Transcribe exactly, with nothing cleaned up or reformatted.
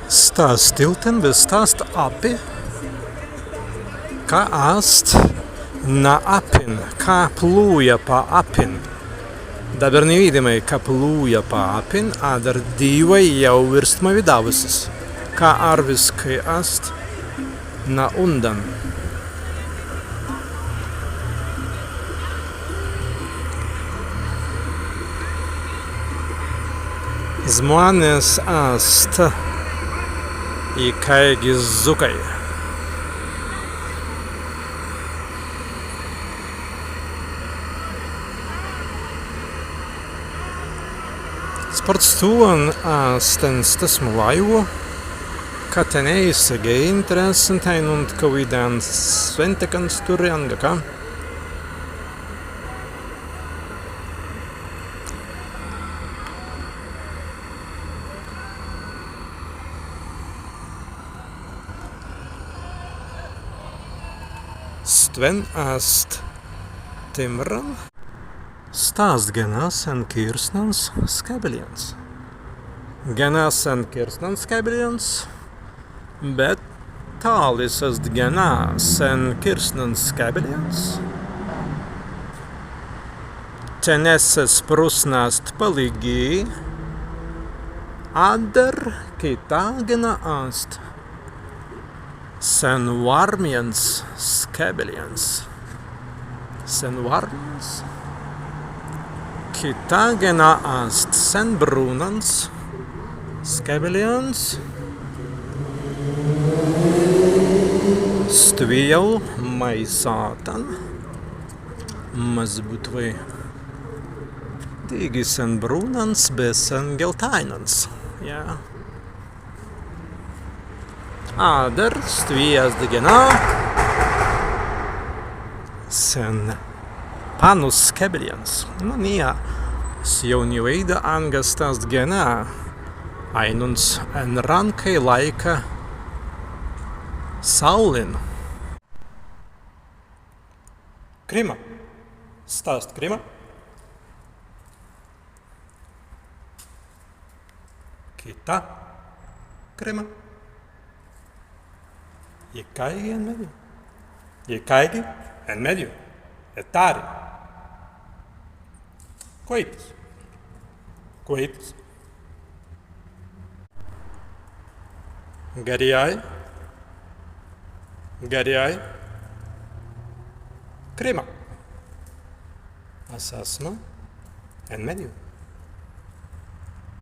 Sta ast tiltan, be sta ast appi, ka ast na appin, ka plūja pa appin. Dabber ni widāimai, ka plūja pa appin, adder dīwai jāu wīrstmai widāwusis, ka arwiskai ast na undan. Zmānes ast ikāigi zukkai. Spārts tūlan ast en stasmu lāiwu, ka tenēi segēi interessantan un kawīdan swintikan turri anga ka. Stwen ast timran. Sta ast gennā sen kīrsnans skebelins. Gennā sen kīrsnans skebelins, bet tālis ast gennā sen kīrsnans skebelins. Tenesse sprusna ast palīgi, adder kitā gennā ast sen warmjans skebelins. Sen warmjans. Kitā gennā ast sen brūnans skebelins. Stwi jāu maisātan. Mazzi būtwei dīgi sen brūnans be sen geltainans. Jā. Adder stwi ast gennā sen pannus skebelins. Nu, ni, as jāu ni waīda, anga sta ast gennā. Ainunts en rānkai laika sāulin. Krimma. Sta ast krimma. Kitā krimma. Ikāigi en meddju. Ikāigi en meddju. Etāri. Kwēitas. Kwēitas. Garrjai. Garrjai. Krimma. As asma en meddju.